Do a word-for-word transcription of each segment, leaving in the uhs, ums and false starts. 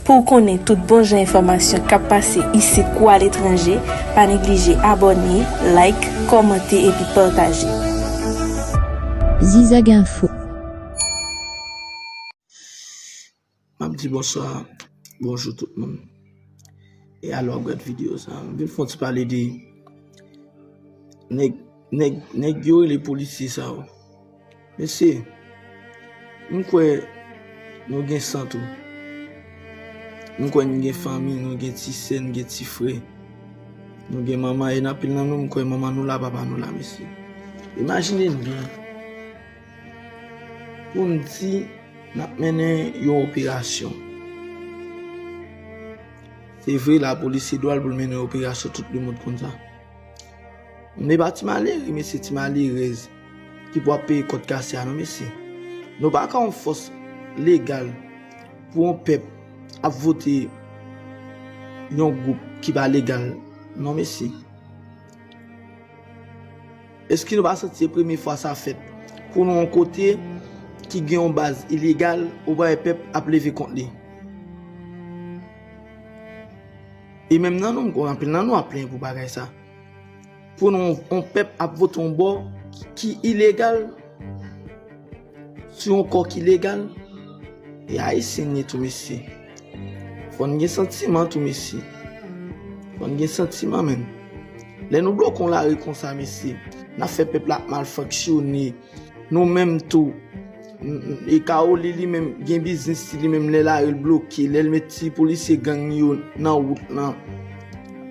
Pou w konnen tout bon jan enfòmasyon k ap pase isit kou aletranje, pa neglije abòne, like, kòmante epi pataje. Zizag Info. M ap di bonswa, bonjou tout moun. E alò, w ap gad videyo sa a. M vin fè yon ti pale de nèg, nèg, nèg yo rele polisye sa yo. Mesye, m kwè nou gen san tou. M kwè nou gen fanmi, nou gen ti sè, nou gen ti frè. Nou gen manman, e nan anpil nan nou, m kwè manman nou la, papa nou la, mesye. Imajine n byen. Pou n di, n ap mennen yon operasyon. Se vre, lapolis se dwa l pou l mennen yon operasyon, tout lemonn konn sa. Men pa ti malere, mesye, ti malerèz ki pou ap peye kòb kase a, non, mesye. Nou pa ka yon fòs legal pou yon pèp ap vote yon gwoup ki pa legal, non, mesye. Èske nou pa santi se premye fwa sa fèt? Pou nou yon kote ki gen yon baz ilegal, ou pa wè pèp ap leve kont li. E menm nan nou, m konnen anpil nan nou ap plenyen pou bagay sa. Pou nou, yon pèp ap vote yon bò ki ilegal, sou yon kò ki legal, e Ayisyen n ye tou, mesye. Fò n gen santiman tou, mesye. Fò n gen santiman, menn. Lè nou bloke yon lari konsa, mesye, n ap fè pèp la ap mal fonksyone. Nou menm tou, n-, n-, e Kawoli li menm gen biznis li, li menm lè lari l bloke, lè l met ti polisye gang yo nan wout lan,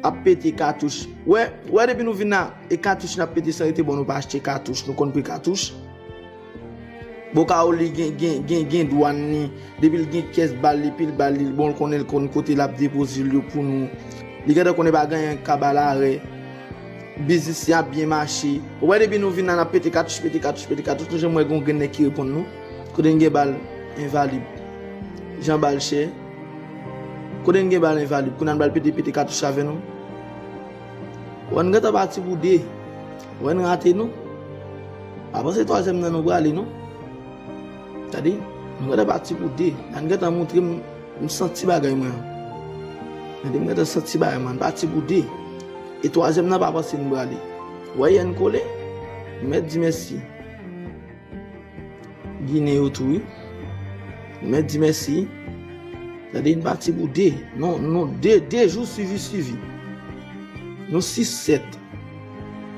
ap pete katouch. Wè, wè depi nou vin la, e katouch n ap pete san rete, bon, nou pa achte katouch, nou konn pri katouch. Bon, Kawoli gen, gen, gen, gen dwàn li, depi l gen kès bal li, pil bal li, bon, l konnen l konn kote l ap depoze l yo pou nou. Li gentan konnen pa gen anyen k ka ba l arè. Biznis li ap byen mache. Ou wè depi nou vin la, n ap pete katouch, pete katouch, pete katouch. Nou janm wè gon grenn nèg ki reponn nou? Kote n gen bal envalib? Jan bal chè. Kote n gen bal envalib? Kounye a n pral pete, pete katouch avè nou. Wè n gentan pati pou de. Wè n rate nou. Pa panse twazyèm nan nou prale, non. Tande, nou gentan pati pou de. N gentan montre m, m santi bagay mwen an. Tande, m gentan santi bagay mwen an. N pati pou de. E twazyèm nan pa panse n prale. Wè yè n kole. Nou mèt di mèsi. Ginen yo tou, wi. Nou mèt di mèsi. Tande, n pati pou de. Non, non, de, de jou swivi, swivi. Nou sis, sèt.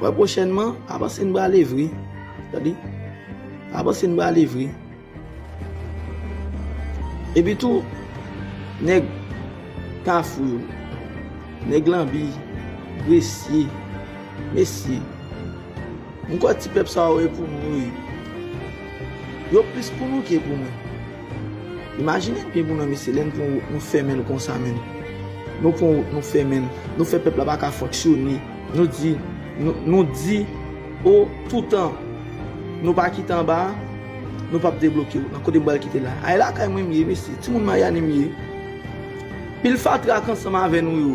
Wè pwochènman, pa panse n prale vre. Tande, pa panse n prale vre. Epi tou, nèg Kafou yo, nèg Lanbi, Gresye, mesye, m kwè ti pèp sa yo e pou nou yo ye. Yo plis pou nou ke pou mwen. Imajine byen pou nou, mesye, lè n pran wout, nou fèmen l konsa, menn. Nou pran wout, nou fèmen l. Nou fè pèp la pa ka fonksyone. Nou di, nou, nou di, o, toutan nou pa kite anba a, nou p ap debloke wout lan. Kote m pral kite la? A, e lakay mwen m ye, mesye. Timoun Mayani m ye. Pil fatra k ansanm avè nou yo.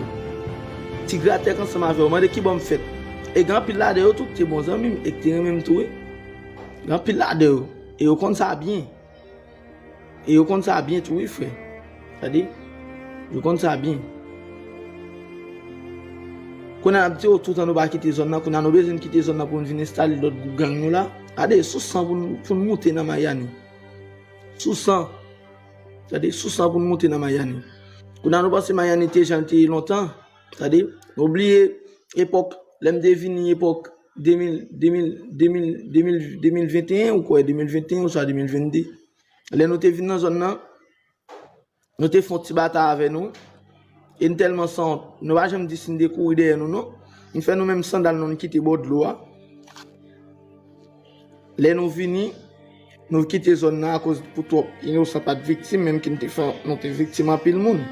Ti gratè k ansanm avè yo. Mande kibò m fèt. E gen anpil ladan yo tou ki te bon zanmi m e ki te renmen m tou, wi. Gen anpil ladan yo. E yo konn sa byen. E yo konn sa byen tou, wi, frè. Tande? Yo konn sa byen. Kounye a n ap di, o, toutan nou pa kite zòn nan, kounye a nou bezwen kite zòn nan pou n vin enstale lòt gwoup gang nou la. Gade, sou san pou n, pou n moute nan Mayani. Sou san. Tande, sou san pou n moute nan Mayani. Kounye a nou panse Mayani te jan l te ye lontan. Tande, nou bliye epòk, lè m te vini epòk de mil, de mil, de mil, de mil, de mil venteyen, ou kwè, de mil venteyen oswa de mil vennde. Lè nou te vin nan zòn nan, nou te fè yon ti batay avè nou. E n tèlman sanwont, nou pa janm di si n te kouri dèyè nou, non. N fè nou menm sandal nou, n kite bò dlo a. Lè nou vini, nou kite zòn nan akoz pou twòp inosan pa t viktim, menm ki n te fè, nou te viktim anpil moun.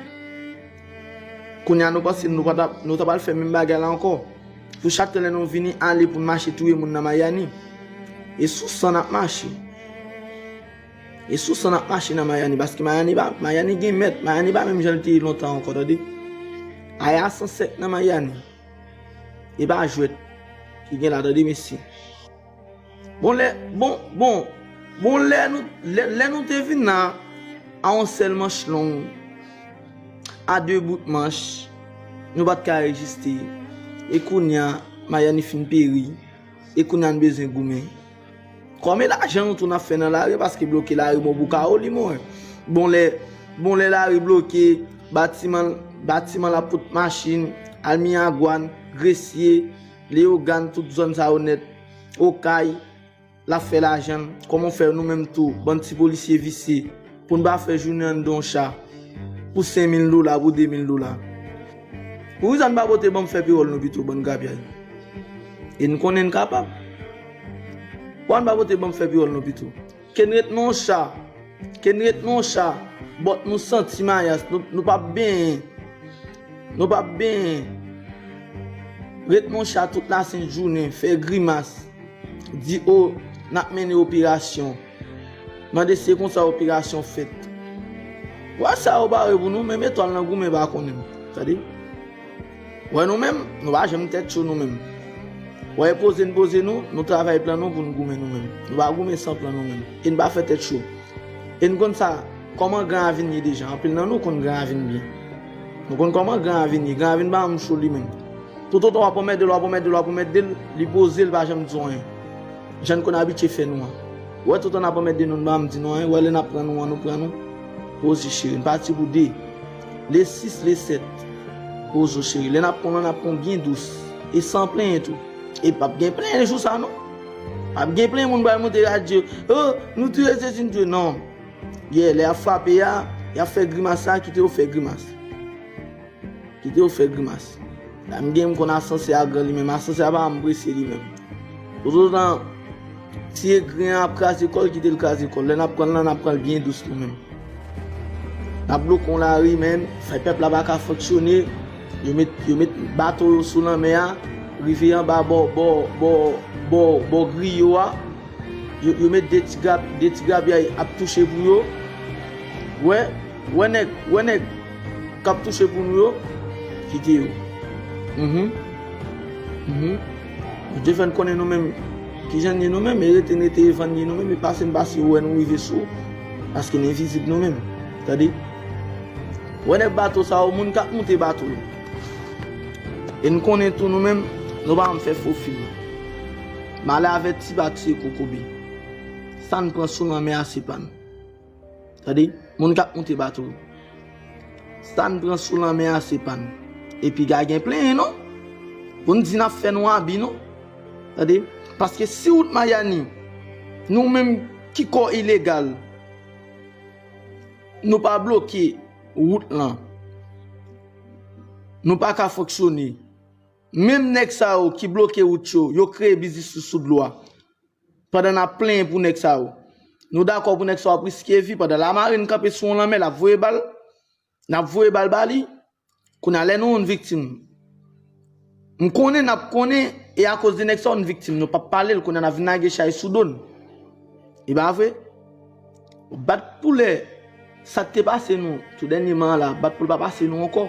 Kounye a nou panse nou pa t ap, nou ta pral fè menm bagay la ankò. Pou chak tan lè nou vini, ale pou n mache touye moun nan Mayani. E sou san n ap mache. E sou san n ap mache nan Mayani, paske Mayani pa, Mayani gen mèt, Mayani pa menm jan l te ye lontan ankò, tande. Aya san sèt nan Mayani. E pa jwèt ki gen la, tande, mesye. Bon, lè, bon, bon, bon, lè nou, lè, lè nou te vin la, a yon sèl manch long, a de bout manch, nou pa t ka reziste. E kounye a, Mayani fin peri. E kounye a, n bezwen goumen. Kòm e lajan nou tou n ap fè nan lari, paske bloke lari bò bout kawo li, mwen. Bon lè, bon lè lari bloke, batiman, batiman l ap pot machin, al Miragwàn, Gresye, Leyogàn, tout zòn sa yo nèt, Okay, l ap fè lajan l. Kòman w fè nou menm tou, bann ti polisye visye, pou n pa fè jounen anndan yon cha pou senk mil dola, pou de mil dola? Poukisa n pa pote ban m fè pewòl nou pito, bann grapyay? E n konnen n kapab. Pwa n pa pote ban m fè pewòl nou pito. Ke n ret nan yon cha. Ke n ret nan yon cha. Bòt nou santi mayas. Nou, nou p ap benyen. Nou p ap benyen. Ret nan yon cha tout lasent jounen. Fè grimas. Di o, n ap mennen operasyon. Mande se konsa operasyon fèt. Wè sa yo bare pou nou, menm etwal nan goumen pa konnen. Tande? Wè nou menm, nou pa janm tèt cho nou menm. Wè poze n poze nou, nou travay plan nou pou n goumen nou menm. Nou pa goumen san plan nou menm. E n pa fè tèt cho. E n konn sa, kòman Gran Ravin ye deja. Anpil nan nou konn Gran Ravin byen. Nou konn kòman Gran Ravin ye. Gran Ravin pa janm cho li menm. Toutotan w ap anmède l, w ap anmède l, w ap anmède l, li poze, li pa janm di w anyen. Jan n konn abitye fè nou an. Ou wè toutan n ap anmède nou, n pa janm di nou anyen. Ou wè lè n ap pran nou an, nou pran nou. Poze cheri, n pati pou de. Le sis, le sèt. Poze w cheri. Lè n ap pran w lan, n ap pran w byen dous. E san plenyen tou. E p ap gen plenyen jou sa non. P ap gen plenyen moun pral monte radyo. Oh, nou touye sesi, nou touye. Non. Yè, lè y ap frape a, y ap fè grimas la, kite yo fè grimas. Kite yo fè grimas. La m gen m konn asansè a gran li menm. Asansè a pa janm prese li menm. Toutotan ti egren an ap kraze kò l, kite l kraze kò l. Lè n ap pran l lan, n ap pran l byen dous nou menm. N ap bloke yon lari, men fè pèp la pa ka fonksyone. Yo met, yo met bato yo sou lanmè a, rive anba bò, bò, bò, bò, bò griyo a. Yo, yo met de ti grap, de ti grapyay ap touche pou yo. Wè, wè nèg, wè nèg k ap touche pou nou yo, kite yo. Mhm. Mhm. Bondye fè n konnen nou menm, kijan n ye nou menm, e rete n rete, e vann ye nou menm, e pase n pase, yo wè nou rive sou, paske n envizib nou menm. Tande? Wè nèg bato sa yo, moun k ap moute bato yo. E n konnen tou nou menm, nou pa janm fè fo fim. Malè avèti pa tiye kokobe. Sa n pran sou lanmè a se pa n. Tande, moun k ap moute bato yo. Sa n pran sou lanmè a se pa n. Epi ka gen plenyen non. Pou n di n ap fè nou abi non. Tande, paske si wout Mayani, nou menm ki kò ilegal, nou pa bloke wout lan. Nou pa ka fonksyone. Menm nèg sa yo ki bloke wout yo, yo kreye biznis sou, sou dlo a. Pandan n ap plenyen pou nèg sa yo. Nou dakò pou nèg sa yo ap riske vi pandan lamarin kanpe sou yon lanmè, l ap voye bal. N ap voye bal ba li. Kounye a lè nou youn viktim, m konnen n ap konnen, e akoz de nèg sa yo n viktim, nou p ap pale l, kounye a n ap vin lage chay sou do n. E pa vre? Bat pou lè sa k te pase nou tou dènyèman an la, bat pou l pa pase nou ankò.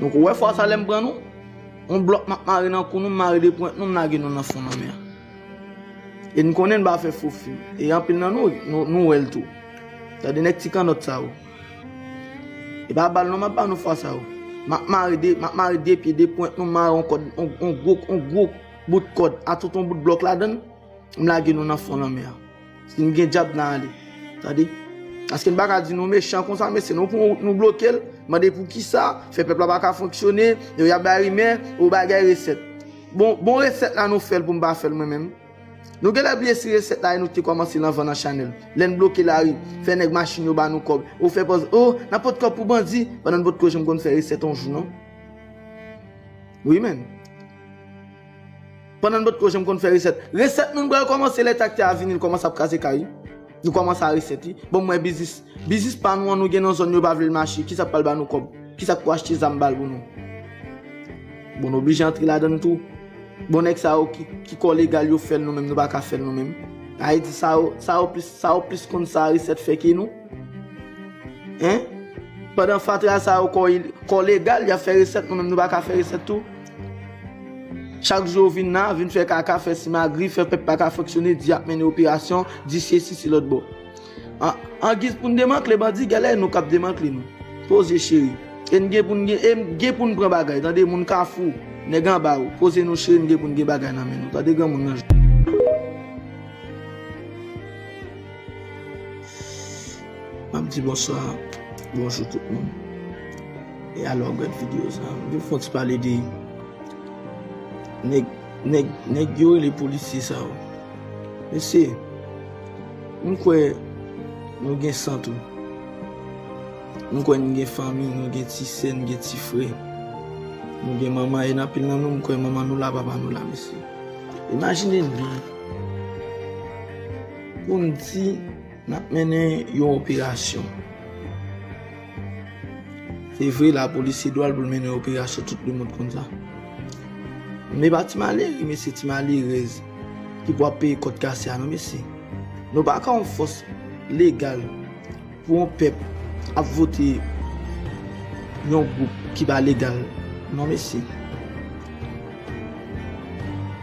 Donk, ou wè fwa sa lè m pran nou, yon blòk m ap mare nan kou nou, m mare de pwent nou, m lage nou nan fon lanmè a. E n konnen n pa fè fo fim. E anpil nan nou, nou, nou wè l tou. Tande nèg ti kannòt sa yo. E pa bal non m ap ba nou fwa sa yo. M ap mare de, m ap mare de pye, de pwent nou, m mare yon kòd, yon, yon gwo, yon gwo bout kòd, a tout yon bout blòk ladan l, m lage nou nan fon lanmè a. Si n gen dyab n a ale. Tande? Paske n pa ka di nou mechan konsa, mesye, nou pran wout nou bloke l, mande poukisa, fè pèp la pa ka fonksyone, yo y ap bay rimè, ou bagay resèt. Bon, bon resèt la nou fè l pou m pa fè l mwen menm. Nou genlè bliye si resèt la e nou te kòmanse l anvan nan chanèl. Lè n bloke lari, fè nèg machin yo ba nou kòb. Ou fè pòz, oh, n ap pot kòb pou bandi, pandan n potko janm konn fè resèt yon jou non. Wi menn. Pandan n potko janm konn fè resèt. Resèt nou pral kòmanse lè traktè a vini, l kòmanse ap kraze kay. Nou kòmanse a resèt wi. Bon, mwen biznis, biznis pa nou an nou gen nan zòn yo pa vle l mache. Kisa k pral ba nou kòb? Kisa k pou achte zam ba l pou nou? Bon, nou oblije antre ladan l tou. Bon, nèg sa yo ki, ki kò legal yo fè l, nou menm nou pa ka fè l nou menm. Sa vle di sa yo, sa yo plis, sa yo plis konn sa resèt fè ke nou. Hein? Pandan fatra sa yo kò, kò legal, y ap fè resèt, nou menm nou pa ka fè resèt tou. Chak jou yo vin la, vin fè kaka, fè simagri, fè pèp pa ka fonksyone, di y ap mennen operasyon, di sesi, si lòt bò. An, an giz pou n demantle bandi, genlè nou k ap demantle nou. Poze, cheri. E n gen pou n gen, e n gen pou n pran bagay, tande, moun Kafou, nèg anba yo. Poze nou, cheri, n gen pou n gen bagay nan men nou. Tande, granmoun nan. M ap di bonswa, bonjou tout moun. E alò, gad videyo sa. M vin fè yon ti pale de nèg, nèg, nèg yo rele polisye sa yo. Mesye, m kwè nou gen san tou. M kwè n gen fanmi, nou gen ti sè, n gen ti frè. Nou gen manman, e n anpil nan nou, m kwè manman nou la, papa nou la, mesye. Imajine n byen. Pou n di, n ap mennen yon operasyon. Se vre, lapolis se dwa l pou l mennen yon operasyon, tout lemonn konn sa. Men pa ti malere, mesye, ti malerèz ki pou ap peye kòb kase a, non, mesye. Nou pa ka yon fòs legal pou yon pèp ap vote yon gwoup ki pa legal, non, mesye.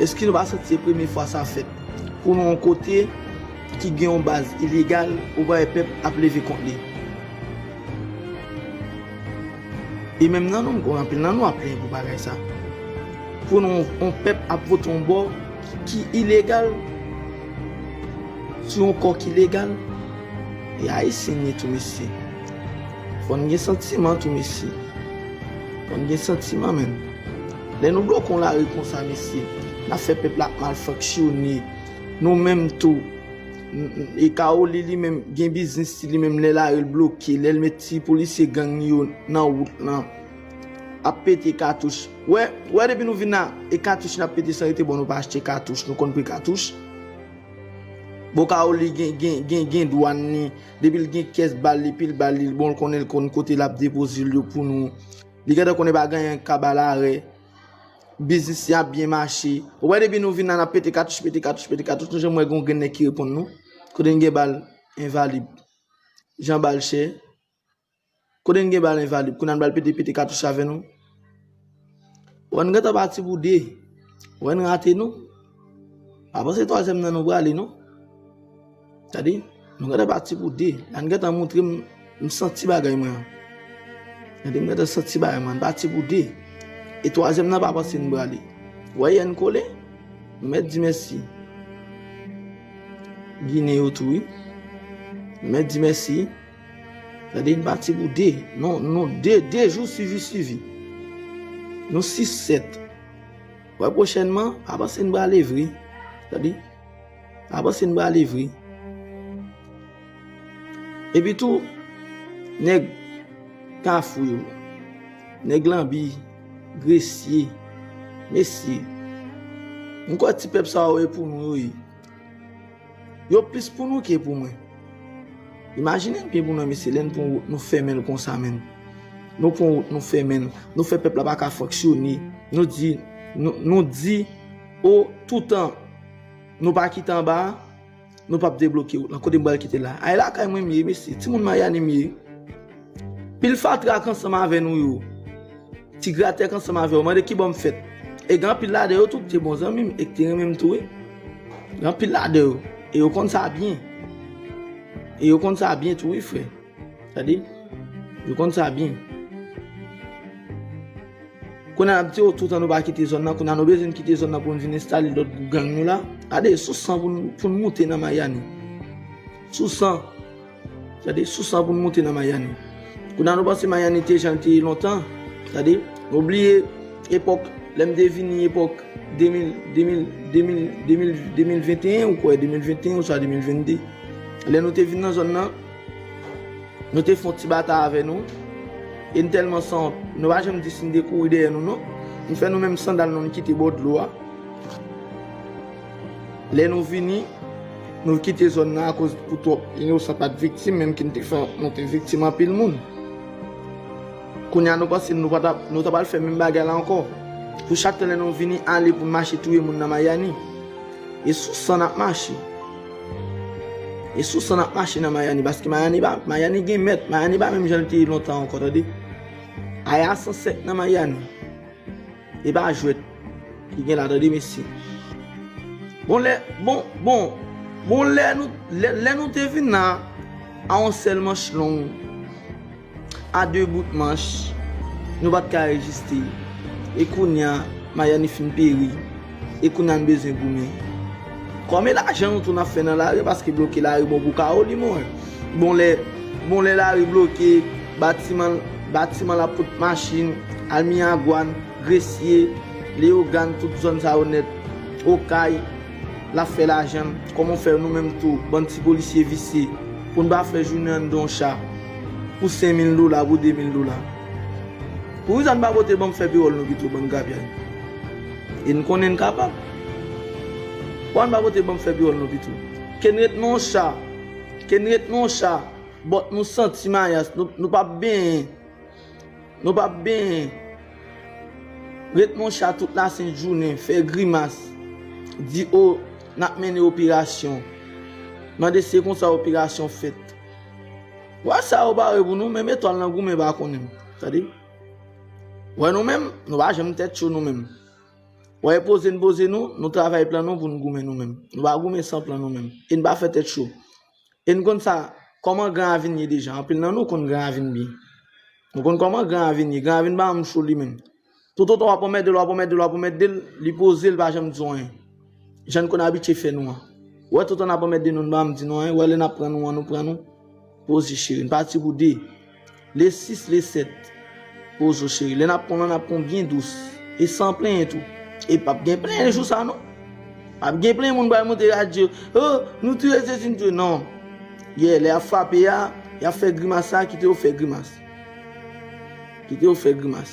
Èske nou pa santi se premye fwa sa fèt? Pou nou yon kote ki gen yon baz ilegal, ou pa wè pèp ap leve kont li. E menm nan nou, m konnen anpil nan nou ap plenyen pou bagay sa. Pou nou yon pèp ap vote yon bò ki ilegal, sou yon kò ki legal, e Ayisyen n ye tou, mesye. Fò n gen santiman tou, mesye. Fò n gen santiman, menm. Lè nou bloke yon lari konsa, mesye, n ap fè pèp la mal fonksyone. Nou menm tou, n-, n-, e Kaoli li menm, gen biznis li menm, lè lari l bloke, lè l met ti polisye gang yo nan wout lan, ap pete katouch. Wè, wè depi nou vin la, e katouch n ap pete san rete, bon, nou pa achte katouch, nou konn pri katouch. Bon, Kaoli gen, gen, gen, gen dwàn li, depi l gen kès bal li, pil bal li, bon, l konnen, l konn kote l ap depoze l yo pou nou. Li gentan konnen pa gen anyen k ka ba l arè. Biznis li ap byen mache. Ou wè depi nou vin la, n ap pete katouch, pete katouch, pete katouch. Nou janm wè gen yon grenn nèg ki reponn nou? Kote n gen bal envalib? Jan bal chè. Kote n gen bal envalib? Kounye a n pral pete, pete katouch avè nou. Ou wè n gentan pati pou de. Ou wè n rate nou. Pa panse twazyèm nan nou prale, non. Tande, nou gentan pati pou de. La n gentan montre m, m santi bagay mwen an. Tande, m gentan santi bagay mwen an. N pati pou de. E twazyèm nan pa panse n prale. Ou wè yè n kole? Nou mèt di mèsi. Ginen yo tou, wi. Nou mèt di mèsi. Tande, n pati pou de. Non, non, de, de jou swivi, swivi. Nou sis, sèt. Wè pwochènman, pa panse n prale vre. Tande? Pa panse n prale vre. Epi tou, nèg Kafou yo, nèg Lanbi, Gresye, mesye, m kwè ti pèp sa yo e pou nou yo ye. Yo plis pou nou ke pou mwen. Imajine n byen pou nou, mesye, lè n pran wout, nou fèmen l konsa, menm. Nou pran wout, nou fèmen l. Nou fè pèp la pa ka fonksyone. Nou di, nou, nou di, o, toutan nou pa kite anba a, nou p ap debloke wout lan. Kote m pral kite la? A, e lakay mwen m ye, mesye. Timoun Mayani m ye. Pil fatra k ansanm avè nou yo. Ti gratè k ansanm avè yo. Mande ki bò m fèt. E gen anpil ladan yo tou ki te bon zanmi m e ki te renmen m tou, wi. Gen anpil ladan yo. E yo konn sa byen. E yo konn sa byen tou, wi, frè. Tande? Yo konn sa byen. Kounye a n ap di, o, toutan nou pa kite zòn nan, kounye a nou bezwen kite zòn nan pou n vin enstale lòt gwoup gang nou la. Gade, sou san pou n, pou n moute nan Mayani. Sou san. Tande, sou san pou n moute nan Mayani. Kounye a nou panse Mayani te jan l te ye lontan. Tande, nou bliye epòk, lè m te vini epòk de mil, de mil, de mil, de mil, de mil venteyen, ou kwè, de mil venteyen oswa de mil vennde. Lè nou te vin nan zòn nan, nou te fè yon ti batay avè nou. E n tèlman sanwont, nou pa janm di si n te kouri dèyè nou, non. N fè nou menm sandal nou, n kite bò dlo a. Lè nou vini, nou kite zòn nan akoz pou twòp inosan pa t viktim, menm ki n te fè, nou te viktim anpil moun. Kounye a nou panse nou pa t ap, nou ta pral fè menm bagay la ankò. Pou chak tan lè nou vini, ale pou n mache touye moun nan Mayani. E sou san n ap mache. E sou san n ap mache nan Mayani, paske Mayani pa, Mayani gen mèt, Mayani pa menm jan l te ye lontan ankò, tande. Aya san sèt nan Mayani. E pa jwèt ki gen la, tande, mesye. Bon, lè, bon, bon, bon, lè nou, lè, lè nou te vin la, a yon sèl manch long, a de bout manch, nou pa t ka rejiste. E kounye a, Mayani fin peri. E kounye a, n bezwen goumen. Kòm e lajan nou tou n ap fè nan lari, paske bloke lari bon pou kawo li, mon. Bon lè, bon lè lari bloke, batiman, batiman l ap pot machin, al Miragwàn, Gresye, Leyogàn, tout zòn sa yo nèt, Okay, l ap fè lajan l. Kòman w fè nou menm tou, bann ti polisye visye, pou n pa fè jounen anndan yon cha pou senk mil dola, pou de mil dola? Poukisa n pa pote ban m fè pewòl nou pito, bann grapyay? E n konnen n kapab. Pwa n pa pote ban m fè pewòl nou pito. Ke n ret nan yon cha. Ke n ret nan yon cha. Bòt nou santi mayas. Nou, nou p ap benyen. Nou p ap benyen. Ret nan yon cha tout lasent jounen. Fè grimas. Di o, n ap mennen operasyon. Mande se konsa operasyon fèt. Wè sa yo pare pou nou, menm etwal nan goumen pa konnen. Tande. Wè nou menm, nou pa janm tèt cho nou menm. Wè poze n poze nou, nou travay plan nou pou n goumen nou menm. Nou pa goumen san plan nou menm. E n pa fè tèt cho. E n konn sa, kòman Gran Ravin ye deja. Anpil nan nou konn Gran Ravin byen. Nou konn kòman Gran Ravin ye. Gran Ravin pa janm cho li menm. Toutotan w ap anmède l, w ap anmède l, w ap anmède l, li poze, l pa janm di w anyen. Jan n konn abitye fè nou an. Wè toutotan n ap anmède nou, n pa janm di nou anyen. Wè lè n ap pran nou an, nou pran nou. Poze cheri, n pati pou de. Le sis, le sèt. Poze w cheri. Lè n ap pran w lan, n ap pran w byen dous. E san plenyen tou. E p ap gen plenyen jou sa non. P ap gen plenyen moun pral monte radyo. Oh, nou touye sesi, nou touye. Non. Yeah, lè y ap frape a, y ap fè grimas sa, kite yo fè grimas. Kite yo fè grimas.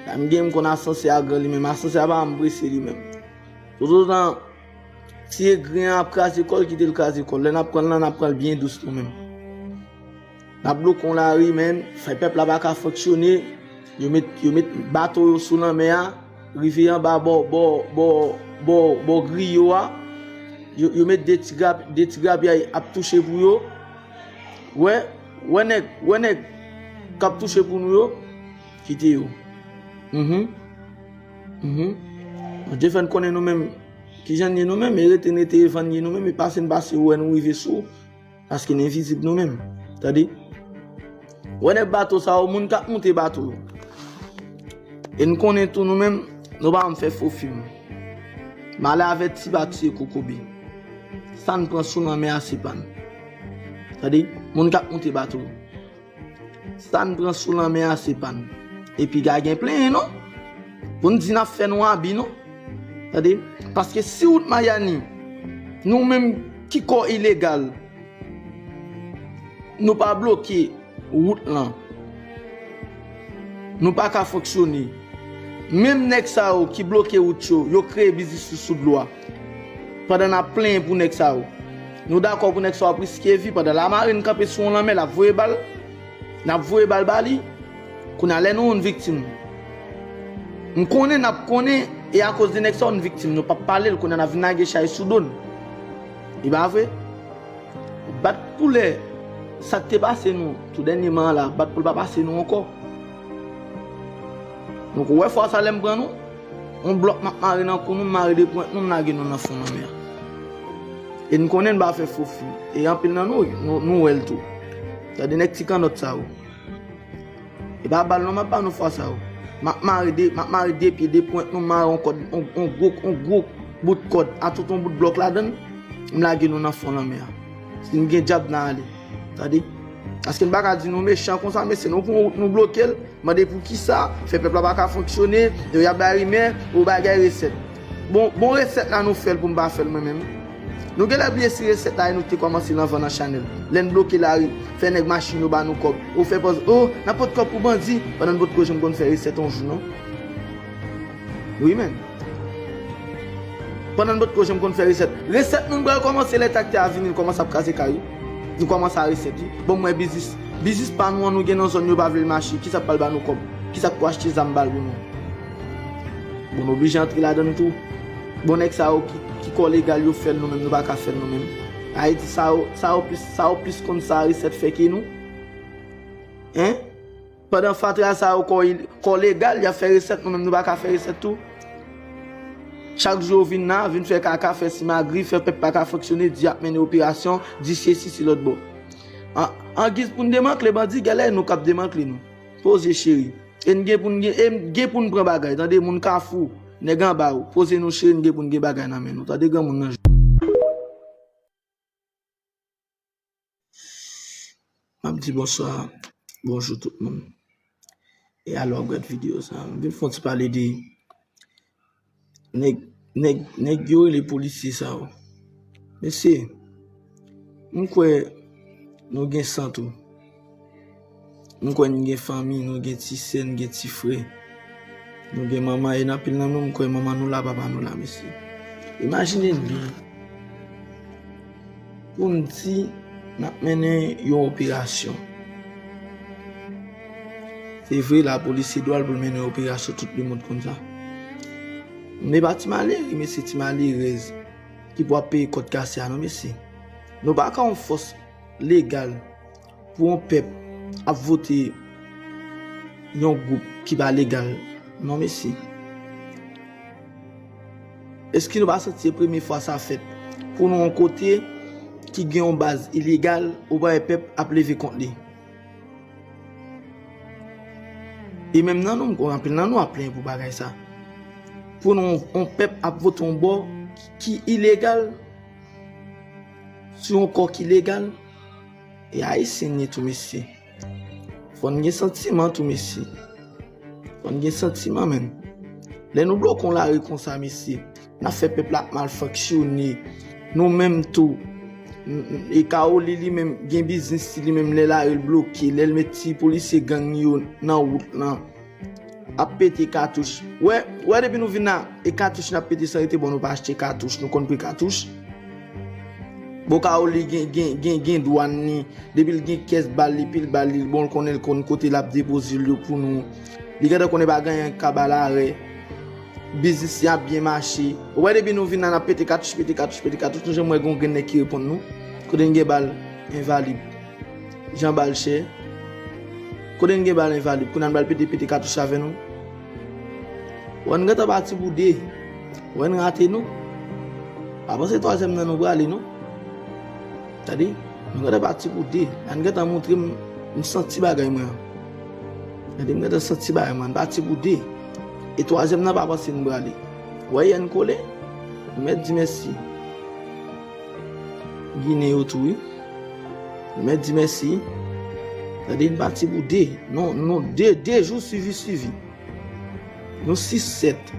La m gen m konn asansè a gran li menm. Asansè a pa janm prese li menm. Toutotan ti egri an ap kraze kò l, kite l kraze kò l. Lè n ap pran l lan, n ap pran l byen dous nou menm. N ap bloke yon lari, men, fè pèp la pa ka fonksyone. Yo met, yo met bato yo sou lanmè a, rive anba bò, bò, bò, bò, bò griyo a. Yo, yo met de ti grap, de ti grapyay ap touche pou yo. Wè, wè nèg, wè nèg k ap touche pou nou yo, kite yo. Mhm. Mhm. Bondye fè n konnen nou menm, kijan n ye nou menm, e rete n rete, e vann ye nou menm, e pase n pase, wè nou rive sou, paske n envizib nou menm. Tande? Wè nèg bato sa yo, moun k ap moute bato yo. E n konnen tou nou menm, nou pa janm fè fo fim. Malè avèti pa tiye kokobe. Sa n pran sou lanmè a se pa n. Tande? Moun k ap moute bato yo. Sa n pran sou lanmè a se pa n. Epi ka gen plenyen non. Pou n di n ap fè nou abi non. Tande? Paske si wout Mayani, nou menm ki kò ilegal, nou pa bloke wout lan. Nou pa ka fonksyone. Menm nèg sa yo ki bloke wout yo, yo kreye biznis sou, sou dlo a. Pandan n ap plenyen pou nèg sa yo. Nou dakò pou nèg sa yo ap riske vi pandan lamarin kanpe sou yon lanmè, l ap voye bal. N ap voye bal ba li. Kounye a lè nou youn viktim, m konnen n ap konnen, e akoz de nèg sa yo n viktim, nou p ap pale l, kounye a n ap vin lage chay sou do n. E pa vre? Bat pou lè sa k te pase nou tou dènyèman an la, bat pou l pa pase nou ankò. Donk, ou wè fwa sa lè m pran nou, yon blòk m ap mare nan kou nou, m mare de pwent nou, m lage nou nan fon lanmè a. E n konnen n pa fè fo fim. E anpil nan nou, nou, nou wè l tou. Gade nèg ti kannòt sa yo. E pa bal non m ap ba nou fwa sa yo. M ap mare de, m ap mare de pye, de pwent nou, m mare yon kòd, yon, yon gwo, yon gwo bout kòd, atout yon bout blòk ladan l, m lage nou nan fon lanmè a. Si n gen djab, n a ale. Tande? Paske n pa ka di nou mechan konsa, mesye, nou pran wout, nou bloke l, mande poukisa, fè pèp la pa ka fonksyone, yo y ap bay rimè, ou bagay resèt. Bon, bon resèt la nou fè l pou m pa fè l mwen menm. Nou genlè bliye si resèt la e nou te kòmanse l anvan nan chanèl. Lè n bloke lari, fè nèg machin yo ba nou kòb. Ou fè pòz, oh, n ap pot kòb pou bandi, pandan n potko janm konn fè resèt yon jou non. Wi menm. Pandan n potko janm konn fè resèt. Resèt nou pral kòmanse lè traktè a vini, l kòmanse ap kraze kay wi. Nou kòmanse a resèt wi. Bon, m wè biznis. Biznis pa nou an nou gen nan zòn yo pa vle l mache. Kisa k pral ba nou kòb? Kisa k pou achte zam bal pou nou? Bon, nou oblije antre ladan l tou. Bon, nèg sa yo ki, ki kò legal yo fè l, nou menm nou pa ka fè l nou menm. Ayiti sa yo, sa yo plis, sa yo plis konn sa resèt fè ke nou. Hein? Pandan fatra sa yo kò, kò legal, y ap fè resèt, nou menm nou pa ka fè resèt tou. Chak jou yo vin la, vin fè kaka, fè simagri, fè pèp pa ka fonksyone, di y ap mennen operasyon, di sesi, si lòt bò. An, an giz pou n demantle bandi, genlè nou k ap demantle nou. Poze, cheri. E n gen pou n gen, e n gen pou n pran bagay, tande, moun Kafou, nèg anba yo. Poze nou, cheri, n gen pou n gen bagay nan men nou. Tande, granmoun nan. M ap di bonswa, bonjou tout moun. E alò, gad videyo sa. M vin fè yon ti pale de nèg, nèg, nèg yo rele polisye sa yo. Mesye, m kwè nou gen san tou. M kwè n gen fanmi, nou gen ti sè, n gen ti frè. Nou gen manman, e n anpil nan nou, m kwè manman nou la, papa nou la, mesye. Imajine n byen. Pou n di n ap mennen yon operasyon. Se vre, lapolis se dwa l pou l mennen yon operasyon, tout lemonn konn sa. Men pa ti malere, mesye, ti malerèz ki pou ap peye kòb kase a non, mesye. Nou pa ka yon fòs legal pou yon pèp ap vote yon gwoup ki pa legal non, mesye. Èske nou pa santi se premye fwa sa fèt pou nou yon kote ki gen yon baz ilegal, ou pa wè pèp ap leve kont li? E menm nan nou, m konn anpil nan nou ap plenyen pou bagay sa. Pou nou, yon pèp ap vote yon bò ki ilegal, sou yon kò ki legal, e Ayisyen n ye tou, mesye. Fò n gen santiman tou, mesye. Fò n gen santiman, menn. Lè nou bloke yon lari konsa, mesye, n ap fè pèp la ap mal fonksyone. Nou menm tou, n- n- e Kaoli li menm gen biznis li, li menm lè lari l bloke, lè l met ti polisye gang yo nan wout lan, ap pete katouch. Wè, wè depi nou vin la, e katouch n ap pete san rete, bon, nou pa achte katouch, nou konn pri katouch. Bon, Kaoli gen, gen, gen, gen dwàn li, depi l gen kès bal li, pil bal li, bon, l konnen l konn kote l ap depoze l yo pou nou. Li gentan konnen pa gen anyen k ka ba l arè. Biznis li ap byen mache. Ou wè depi nou vin la, n ap pete katouch, pete katouch, pete katouch, nou janm wè gen yon grenn nèg ki reponn nou? Kote n gen bal envalib? Jan bal chè. Kote n gen bal envalib? Kounye a n pral pete, pete katouch avè nou. Wè n gentan pati pou de. Wè n rate nou. Pa panse twazyèm nan nou prale non. Tande, nou gentan pati pou de. N gentan montre m, m santi bagay mwen an. Tande, m gentan santi bagay mwen. N pati pou de. E twazyèm nan pa panse n prale. Wè yè n kole. Nou mèt di mèsi. Ginen yo tou wi. Nou mèt di mèsi. Tande, n pati pou de. Non, non, de, de jou swivi, swivi. Nou sis, sèt.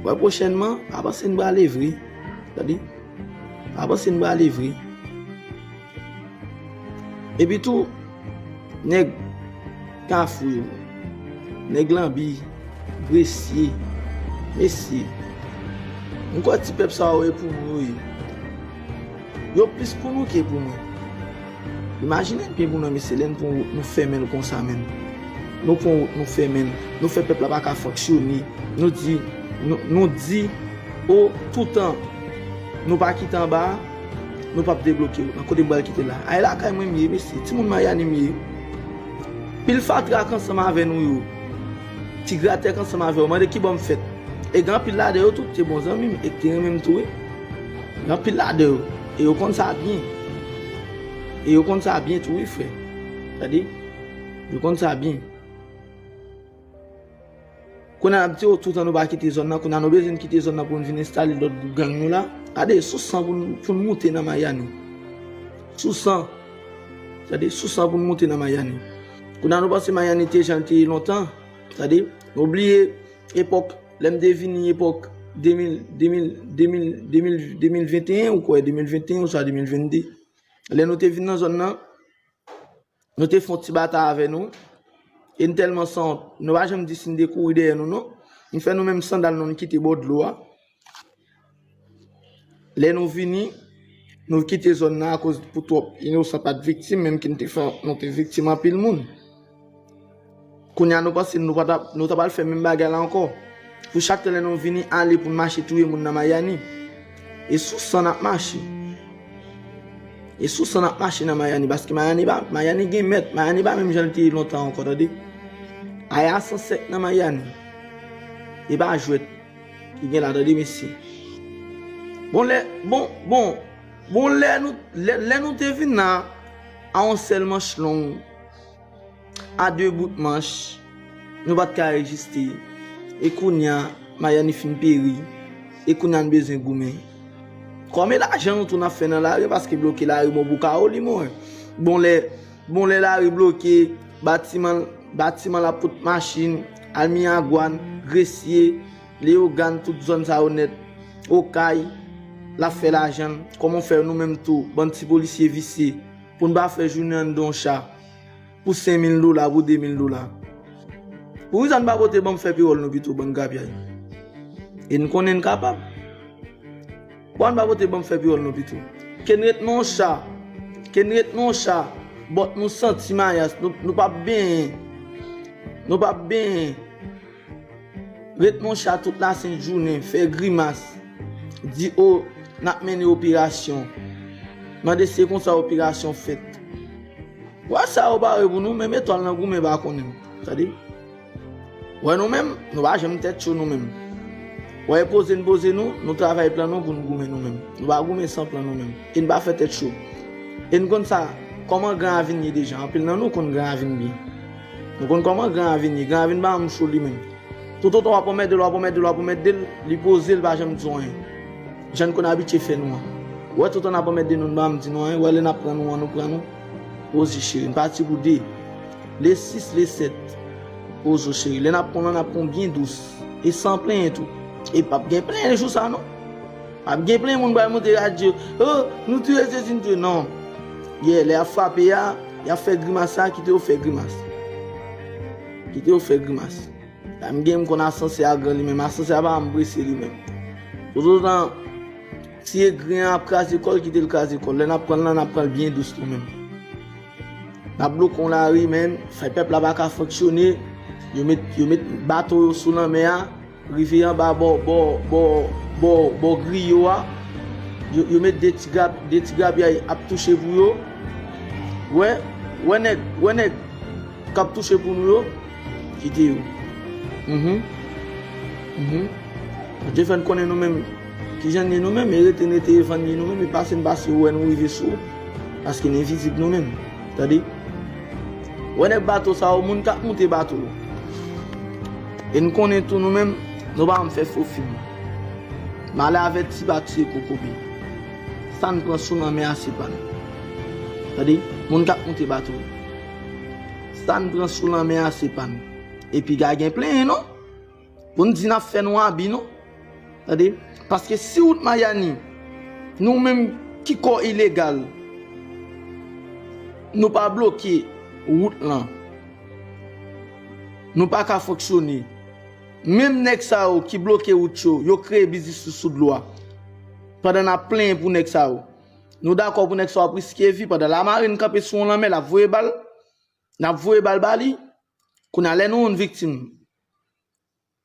Wè pwochènman, pa panse n prale vre. Tande, pa panse n prale vre. Epi tou, nèg Kafou yo, nèg Lanbi, Gresye, mesye, m kwè ti pèp sa yo e pou nou yo ye. Yo plis pou nou ke pou mwen. Imajine n byen pou nou, mesye, lè n pran wout, nou fèmen l konsa, menn. Nou pran wout, nou fèmen l. Nou fè pèp la pa ka fonksyone. Nou di, nou, nou di, o, toutan nou pa kite anba a, nou p ap debloke wout lan. Kote m pral kite la? A, e lakay mwen m ye, mesye. Timoun Mayani m ye. Pil fatra k ansanm avè nou yo. Ti gratè k ansanm avè yo. Mande kibò m fèt. E gen anpil ladan yo tou ki te bon zanmi m e ki te renmen m tou wi. Gen anpil ladan yo. E yo konn sa byen. E yo konn sa byen tou wi, frè. Tande? Yo konn sa byen. Kounye a n ap di yo toutan nou pa kite zòn nan, kounye a nou bezwen kite zòn nan pou n vin enstale lòt gwoup gang nou la. Gade, sou san pou n, pou n moute nan Mayani. Sou san. Tande, sou san pou n moute nan Mayani. Kounye a nou panse Mayani te jan l te ye lontan. Tande, nou bliye epòk, lè m te vini epòk de mil, de mil, de mil, de mil, de mil venteyen, ou kwè, de mil venteyen oswa de mil vennde. Lè nou te vin nan zòn nan, nou te fè yon ti batay avè nou. E n tèlman sanwont, nou pa janm di si n te kouri dèyè nou, non. N fè nou menm sandal nou, n kite bò dlo a. Lè nou vini, nou kite zòn nan akoz pou twòp inosan pa t viktim, menm ki n te fè, nou te viktim anpil moun. Kounye a nou panse nou pa t ap, nou ta pral fè menm bagay la ankò. Pou chak tan lè nou vini ale pou n mache touye moun nan Mayani. E sou san n ap mache. E sou san n ap mache nan Mayani, paske Mayani pa, Mayani gen mèt, Mayani pa menm jan l te ye lontan ankò, tande. Aya san sèt nan Mayani. E pa jwèt ki gen la, tande, mesye. Bon, lè, bon, bon, bon, lè nou, lè, lè nou te vin la, a yon sèl manch long, a de bout manch, nou pa t ka reziste. E kounye a, Mayani fin peri. E kounye a, n bezwen goumen. Kòm e lajan nou tou n ap fè nan lari, paske bloke lari bò bouk a Oli, mwen. Bon lè, bon lè lari bloke, batiman, batiman l ap pot machin, al Miragwàn, Gresye, Leyogàn, tout zòn sa yo nèt, Okay, l ap fè lajan l. Kòman fè nou menm tou, bann ti polisye visye, pou n pa fè jounen anndan yon cha pou senk mil dola, pou de mil dola? Poukisa n pa pote ban m fè pewòl nou pito, bann grapyay? E n konnen n kapab. Pwa n pa pote ban m fè pyòl nou pito. Ke n ret nan yon cha. Ke n ret nan yon cha. Bòt nou santi mayas. Nou, nou p ap benyen. Nou p ap benyen. Ret nan yon cha tout lasent jounen. Fè grimas. Di o, n ap mennen operasyon. Mande se konsa operasyon fèt. Wè sa yo pare pou nou, menm etwal nan goumen pa konnen. Tande. Wè nou menm, nou pa janm tèt cho nou menm. Wè e poze n poze nou, nou travay plan nou pou n goumen nou menm. Nou pa goumen san plan nou menm. E n pa fè tèt cho. E n konn sa, kòman Gran Ravin ye deja. Anpil nan nou konn Gran Ravin byen. Nou konn kòman Gran Ravin ye. Gran Ravin pa janm cho li menm. Toutotan w ap anmède l, w ap anmède l, w ap anmède l, li poze, l pa janm di w anyen. Jan n konn abitye fè nou an. Ou wè toutan n ap anmède nou, n pa janm di nou anyen. Ou wè lè n ap pran nou an, nou pran nou. Poze cheri, n pati pou de. Le sis, le sèt. Poze w cheri. Lè n ap pran w lan, n ap pran w byen dous. E san plenyen tou. E p ap gen plenyen jou sa non. P ap gen plenyen moun pral monte radyo. Oh, nou touye sesi, nou touye. Non. Yè, lè y ap frape a, y ap fè grimas sa, kite yo fè grimas. Kite yo fè grimas. Sa m gen, m konn asansè a gran li menm. Asansè a pa janm prese li menm. Toutotan ti egren an ap kraze kò l, kite l kraze kò l. Lè n ap pran l lan, n ap pran l byen dous nou menm. N ap bloke yon lari, men fè pèp la pa ka fonksyone. Yo met, yo met bato yo sou lanmè a, rive anba bò, bò, bò, bò, bò griyo a. Yo, yo met de ti grap, de ti grapyay ap touche pou yo. Wè, wè nèg, wè nèg k ap touche pou nou yo, kite yo. Mhm. Mhm. Bondye fè n konnen nou menm kijan n ye nou menm, e rete n rete evan n ye nou menm, e pase n pase yo wè nou rive sou ou. Paske n envizib nou menm. Tande? Wè nèg bato sa yo, moun k ap moute bato yo. E n konnen tou nou menm, nou pa janm fè fo fim. Malè avèti pa tiye kokobe. Sa n pran sou lanmè a se pa n. Tande? Moun k ap moute bato yo. Sa n pran sou lanmè a se pa n. Epi ka gen plenyen non. Pou n di n ap fè nou abi non. Tande? Paske si wout Mayani, nou menm ki kò ilegal, nou pa bloke wout lan, nou pa ka fonksyone. Menm nèg sa yo ki bloke wout yo, yo kreye biznis sou, sou dlo a. Pandan n ap plenyen pou nèg sa yo. Nou dakò pou nèg sa yo ap riske vi pandan lamarin kanpe sou yon lanmè, l ap voye bal. N ap voye bal ba li. Kounye a lè nou youn viktim,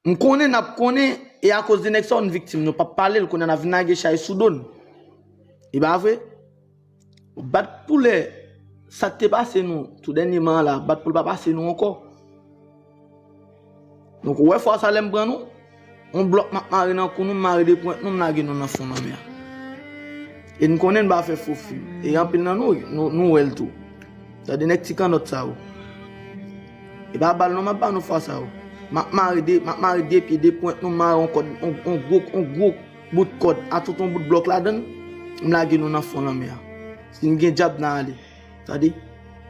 m konnen n ap konnen, e akoz de nèg sa youn viktim, nou p ap pale l, kounye a n ap vin lage chay sou do n. E pa vre? Bat pou lè sa k te pase nou tou dènyèman an la, bat pou l pa pase nou ankò. Donk, ou wè fwa sa lè m pran nou, yon blòk m ap mare nan kou nou, m mare de pwent nou, m lage nou nan fon lanmè a. E n konnen n pa fè fo fim. E anpil nan nou, nou, nou wè l tou. Tande nèg ti kannòt sa yo. E pa bal non m ap ba nou fwa sa yo. M ap mare de, m ap mare de pye, de pwent nou, m mare yon kòd, yon, yon gwo, yon gwo bout kòd, a tout yon bout blòk ladan l, m lage nou nan fon lanmè a. Si n gen djab n a ale. Tande?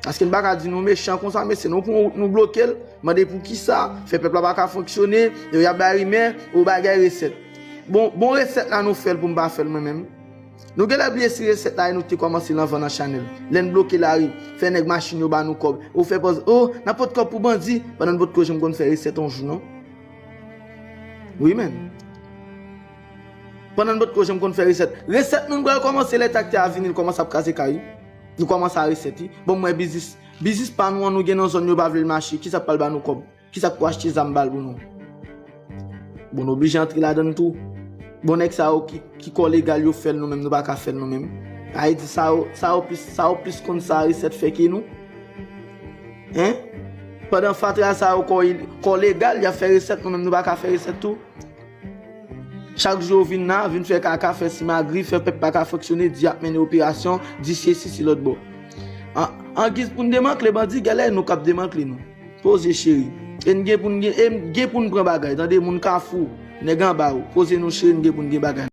Paske n pa ka di nou mechan konsa, mesye, nou pran wout nou bloke l, mande poukisa, fè pèp la pa ka fonksyone, yo y ap bay rimè, ou bagay resèt. Bon, bon resèt la nou fè l pou m pa fè l mwen menm. Nou genlè bliye si resèt la e nou te kòmanse l anvan nan chanèl. Lè n bloke lari, fè nèg machin yo ba nou kòb. Ou fè pòz, oh, n ap pot kòb pou bandi, pandan n potko janm konn fè resèt yon jou non. Wi men. Pandan n potko janm konn fè resèt. Resèt nou pral kòmanse lè traktè a vini, l kòmanse ap kraze kay. Nou kòmanse a resèt wi. Bon, mwen biznis, biznis pa nou an nou gen nan zòn yo pa vle l mache. Kisa k pral ba nou kòb? Kisa k pou achte zam ba l pou nou? Bon, nou oblije antre ladan l tou. Bon, nèg sa yo ki, ki kò legal yo fè l nou menm, nou pa ka fè l nou menm. Sa vle di sa yo, sa yo plis, sa yo plis konn sa resèt fè ke nou. Hein? Pandan fatra sa yo kò, kò legal, y ap fè resèt, nou menm nou pa ka fè resèt tou. Chak jou yo vin la, vin fè kaka, fè simagri, fè pèp pa ka fonksyone, di y ap mennen operasyon, di sesi, si lòt bò. An, Angiz pou n demantle bandi, genlè nou k ap demantle nou. Poze cheri. E n gen pou n gen, e n gen pou n pran bagay. Tande moun Kafou, nèg anba yo. Poze nou cheri, n gen pou n gen bagay.